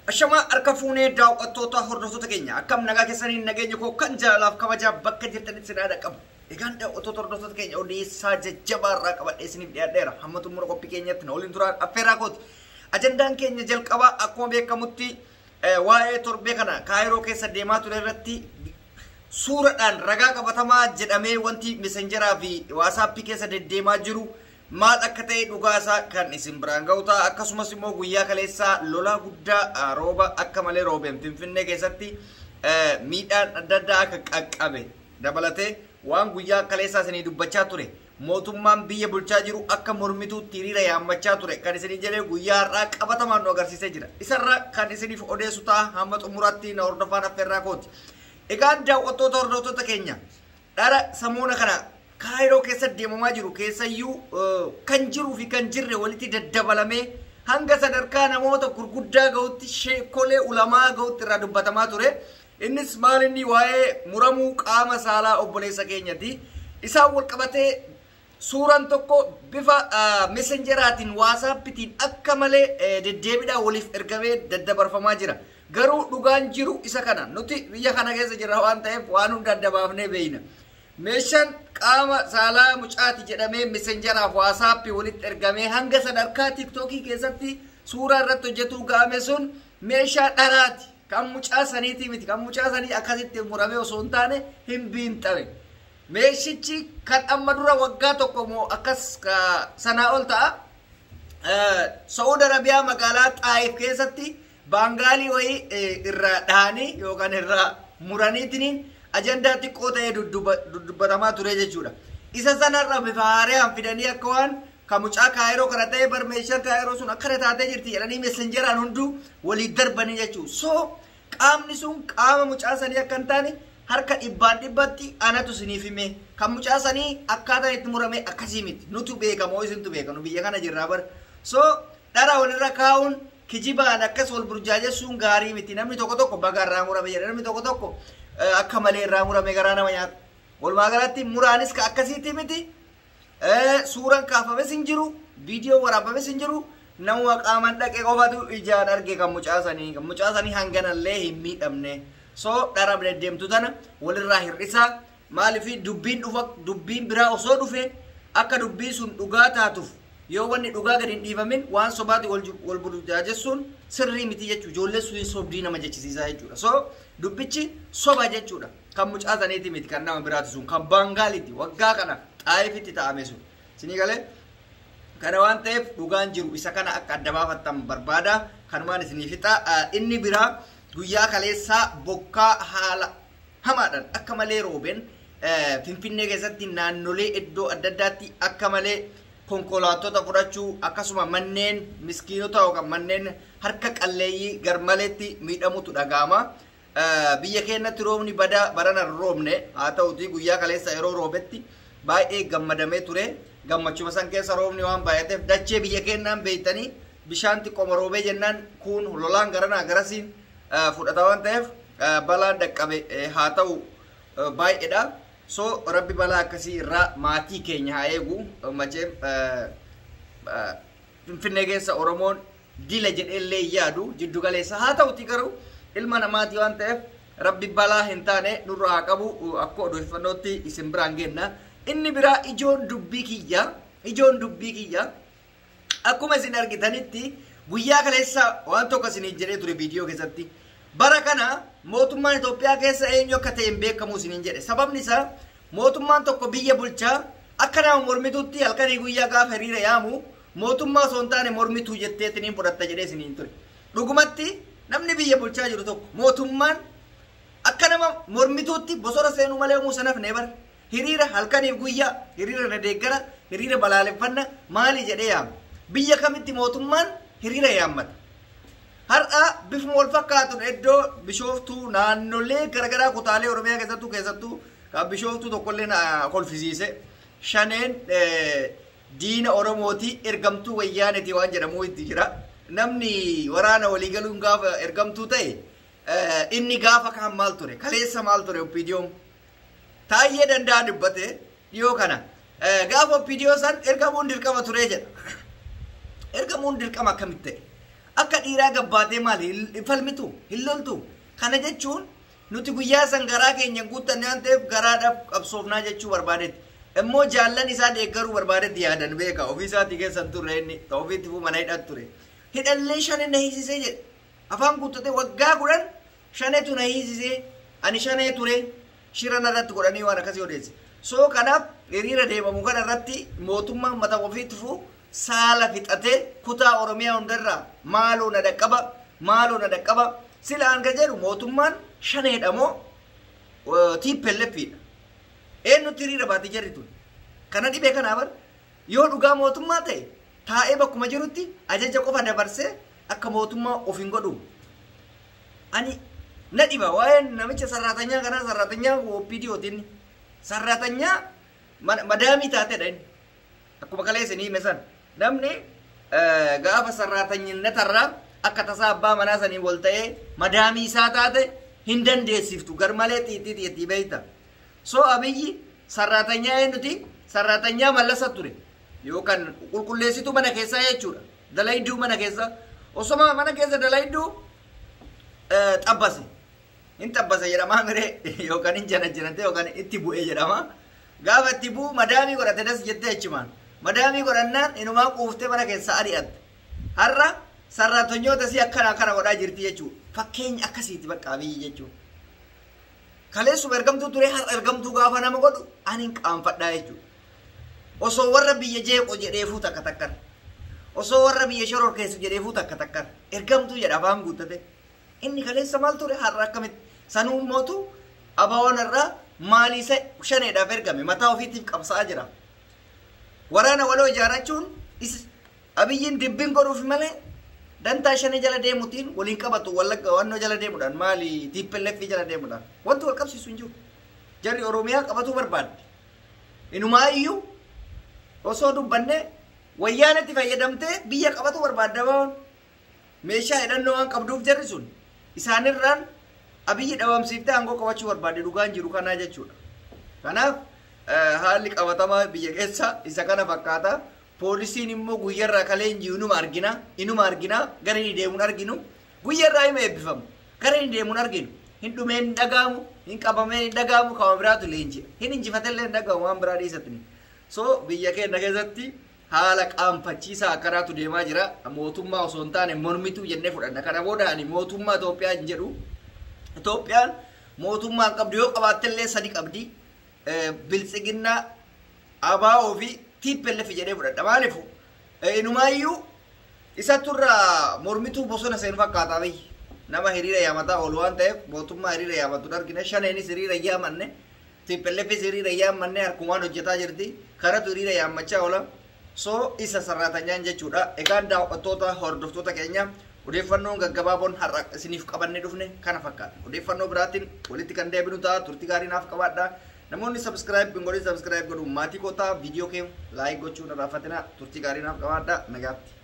Ashamaa harka fuunee daawwattoota hordoftoota keenya akkam nagaa keessanii nageenya koo kan jaalalaaf kabajaa bakka jirtanitti sin haadha qabu. Egaan daawwattoota hordoftoota keenya odeessaa jajjabaa irraa qabadhee isiniif dhiyaadheera. Hamma xumura qophii keenyatti na waliin turaan affeerraa kooti. Ajandaan keenya jalqabaa akkuma beekamutti waa'ee torbee kana Kaayiroo keessa deemaa ture irratti suuraadhaan ragaa qabatamaa jedhamee wanti messengeraa fi waasaappii keessa deddeemaa jiru maal akka ta'e dhugaa isaa kan isin biraan ga'u ta'a. Akkasumas immoo guyyaa kaleessaa lolaa guddaa rooba akka malee roobeen Finfinnee keessatti miidhaan adda addaa akka qaqqabe dabalatee waan guyyaa kaleessaa isinii dubbachaa ture mootummaan biyya bulchaa jiru akka mormituutti hiriira yaammachaa ture kan isinii jedhee guyyaa har'aa qabatamaan nu agarsiisee jira. Isarraa kan isiniif odeessu ta'a hamma xumuraatti na hordofaan affeerraa kooti. Egaan daawwattoota hordoftoota keenya dhara samoona kana Kaayiroo keessa deemamaa jiru keessayyuu kan jiruu fi kan jirre walitti daddabalamee hanga sadarkaa namoota gurguddaa gahutti sheekolee ulamaa gahutti irraa dubbatamaa ture. Innis maal inni waa'ee muramuu qaama saalaa obboleessa keenyati. Isaan wal qabatee suuraan tokko bifa messengeraatiin waasaappitiin akka malee deddeebiidhaan waliif ergamee daddabarfamaa jira. Garuu dhugaan jiru isa kana nuti biyya kana keessa jirra waan ta'eef waan hunda adda baafnee beeyna. Meeshaan qaama saalaa mucaati jedhamee messengeraaf waasaappii walitti ergamee hanga sadarkaa tiiktookii keessatti suuraa irratti hojjetuu ga'ame sun meeshaa dharaati. Kan mucaa saniitii miti. Kan mucaa sanii akkasitti muramee osoo hin taane hin biinxame. Meeshichi kan amma dura waggaa tokko moo akkas sanaa ol ta'a. Saa'ud Arabiyaa magaalaa Xaayif keessatti baangaalii wayii irraa dhahanii yookaan irraa muraniitiin ajandaa xiqqoo ta'ee dubbatamaa ture jechuudha. Isa sanarra bifa haaraan fidanii akka waan kan mucaa Kaayiroo kana ta'e bar meeshaan Kaayiroo sun akkana taatee jirti jedhanii messengeraan hunduu walii darbanii jechuudha. So qaamni sun qaama mucaa sanii akka hin taane harka dhibbaan dhibbatti anatu isiniif hime. Kan mucaa sanii akkaataan itti murame akkasii miti. Nutu beeka moo isintu beeka nu biyya kana jirraa bara. So dhara walirra kaa'uun kijibaan akkas wal burjaajessuun gaarii miti. Namni tokko tokko baga irraa murame jedha. Namni tokko tokko akka malee irraa murame garaa nama nyaata. Walumaa galatti muraanis ka akkasiitti miti. Suuraan kaafames hin jiru, viidiyoo waraabames hin jiru. Nama qaamaan dhaqee qofatu ijaan arge kan mucaa sanii. Kan mucaa sanii hanganallee hin miidhamne. So dhara deddeemtu tana walirraa hir'isaa. Maaliif dubbiin dhufa dubbiin biraa osoo dhufe akka dubbiin sun dhugaa taatuuf yoo wanni dhugaa gadi hin dhiifamin waan sobaati wal burjaajessuun sirrii miti jechuudha. Ijoollee sun sobdii nama jechisiisaa jechuudha. So dubbichi soba jechuudha. Kan mucaa saniiti miti kan nama biraati sun kan baangaaliiti waggaa kana Xaayifitti ta'ame sun. Isinii galee kana waan ta'eef dhugaan jiru isa kana akka adda baafattan barbaada. Kanumaan isinii fixa. Inni biraa guyyaa kaleessaa bokkaa haala hamaadhaan akka malee roobeen Finfinnee keessatti naannolee iddoo adda addaatti akka malee konkolaattota fudhachuu akkasuma manneen miskiinota yookaan manneen harka qalleeyyii garmaleetti miidhamutu dhaga'ama. Biyya keenyatti roobni badaa barana hin roobne haa ta'uti guyyaa kaleessa yeroo roobetti baay'ee gammadamee ture. Gammachuma san keessa roobni waan baay'ateef dachee biyya keenyaan beeytanii bishaan xiqqooma roobee jennaan kun lolaan garanaa garasiin fudhata waan ta'eef balaan dhaqqabe haa ta'u baay'eedha. So rabbi balaa akkasii irraa maatii keenya haa eegu. Macheem Finfinnee keessa Oromoon dila jedhee illee yaadu jiddu galeessa haa ta'uti garuu ilma namaati waan ta'eef rabbi balaa hin taane nurra haa qabu akka odeeffannootti isin biraan geenna. Inni biraa ijoon dubbii kiyya akkuma isin argitanitti guyyaa kaleessa waan tokko isiniin jedhee ture viidiyoo keessatti. Bara kana mootummaan Itoophiyaa keessa eenyu akka ta'e hin beekamu isiniin jedhe. Sababni isaa mootummaan tokko biyya bulchaa akka nama mormituutti halkanii guyyaa gaafa hiriira yaamu mootummaa osoo hin taane mormituu jetteetiin fudhatta jedhee isiniin ture. Dhugumatti namni biyya bulchaa jiru tokko mootummaan akka nama mormituutti bosona seenuu malee uumuu sanaaf ne bara. Hiriira halkaniif guyyaa hiriira na deeggara hiriira balaaleffanna maali jedhee yaama. Biyya kamitti mootummaan hiriira yaammata? Har'a bifuma wal fakkaatuun iddoo Bishooftuu naannolee garaagaraa kutaalee Oromiyaa keessattuu kan Bishooftuu tokkollee na kolfisiise. Shaneen diina Oromooti ergamtuu wayyaaneeti waan jedhamu itti jira. Namni waraana walii galuun gaafa ergamtuu ta'e inni gaafa kaan maal ture? Kaleessa maal ture OPDO'n? Taayyee Danda'aa dubbate dhiyoo kana. Gaafa OPDO san ergamuun dirqama ture jedha. Ergamuun dirqama akkamitti ta'e? Akka dhiiraa gabbaatee maali hin falmitu hin loltu. Kana jechuun nuti guyyaa san garaa keenya guuttanne waan ta'eef garaadhaaf qabsoofnaa jechuu barbaadetti. Immoo jaallan isaa deeggaruu barbaadetti yaadan beeka. Ofii isaatii keessan turre inni ofiitti mana hidhat ture. Hidhallee shane na hiisisee jedhe. Afaan guuttatee waggaa 10 shanetu na hiisisee ani shanee ture shira narratti godhanii waan akkasii odeesse. So kanaaf hiriira deemamu kana irratti mootummaan mata ofiitti saala fixatee kutaa Oromiyaa hundarraa maaloo na dhaqqaba maaloo na dhaqqaba sila hanga jedhu mootummaan shaneedha moo TPLFidha. Eenyutti hiriira baatee jarri tun? Kana dhibee kanaa bar yoo dhugaa mootummaa ta'e taa'ee bakkuma jirutti ajaja qofa dabarsee akka mootummaa of hin godhu. Ani na dhiba waa'een namicha sarraatanyaa kanaa sarraatanyaa OPDOtiin sarraatanyaa madaamii taateedha inni. Akkuma kaleessa ni hime san namni gaafa sarraatanyatarraa akka tasaa abbaa manaa sanii wal ta'ee madaamii isaa taate hin dandeessiftu garmalee xiixii xiixii beeyta. So Abiyyi sarraatanyaa eenyuti? Sarraatanyaa mallasa ture yookaan qulqulleessituu mana keessaa jechuudha. Dalayduu mana keessaa osoma mana keessa dalayduu xabbase. Hin xabbase jedhama miree yookaan hin janajjanate yookaan itti bu'ee jedhama. Gaafa itti bu'u madaamii godhate das jettee achumaan. Madaamii godhannaan inumaa quuftee mana keessaa ari'atte. Har'a sarraatanyoota si akkana akkana godhaa jirti jechuudha. Fakkeenya akkasiiti bakka Abiyyi jechuudha. Kaleessuma ergamtuu ture har'a ergamtuu gaafa nama godhu ani hin qaanfadhaa jechuudha. Osoo warra biyya jeequ jedheefuu takka takkan. Osoo warra biyya shororkeessu jedheefuu takka takkan. Ergamtuu jedha afaan guuttate. Inni kaleessa maal ture har'a akkamitti sanuu mootu abaawwan irraa maalii isa shaneedhaaf ergame mataa ofiitiif qabsaa'aa jira. Waraana waloo ijaarrachuun Abiyyiin dibbiin godhuuf malee dantaa shanee jala deemuutiin waliin qabatu wallagga wannoo jala deemuudhaan maali TPLF jala deemuudhaan wanti wal qabsiisu hin jiru. Jarri Oromiyaa qabatuu barbaadde. Inumaayyuu osoo dubbanne wayyaanatti fayyadamtee biyya qabatu barbaadda baawwan meeshaa hidhannoo waan qabduuf jarri sun isaanirraan Abiyyi dhabamsiiftee aangoo qabachuu barbaadde dhugaan jiru kanaa jechuudha. Kanaaf haalli qabatamaa biyya keessa isa kana fakkaata. Poolisiin immoo guyyarraa kalee hin jiru inuma argina gara inni deemuun arginu guyyarraa hima eebbifamu gara inni deemuun arginu hin dhumeen hin dhagaamu hin qabameen hin dhagaamu kama biraatu leenji'a hin injifatellee hin dhagaamu waan biraa dhiisatini. So biyya keenya keessatti haala qaanfachiisaa akkanaatu deemaa jira. Mootummaa osoo hin taane mormituu jennee fudhanna. Kana booda ani mootummaa Itoophiyaa hin jedhu. Itoophiyaan mootummaa hin qabdu yoo qabaattellee sadi qabdi. Biltsiginnaa, ABO fi TPLF jedhee fudhadha. Maaliif inumaayyuu isatturraa mormituu bosona seenu fakkaata biyyi. Nama hiriira yaamataa oolu waan ta'eef mootummaa hiriira yaamatu hin argine. Shaneenis hiriira hin yaamanne. TPLFis hiriira hin yaammanne harkumaan hojjetaa jirti. Kanatu hiriira yaammachaa oola. So isa sarraatanyaan jechuudha. Egaan daawwattoota hordoftoota keenya odeeffannoon gaggabaaboon har'a isiniif qabannee dhufne kana fakkaata. Odeeffannoo biraatiin walitti kan deebinu ta'a. Turtii gaarii naaf qabaadha. Namoonni subscribe hin godhin subscribe godhuun maatii koo ta'a. Viidiyoo kee like gochuun irraanfatina. Turtii gaarii naaf qabaadha. Nagaatti.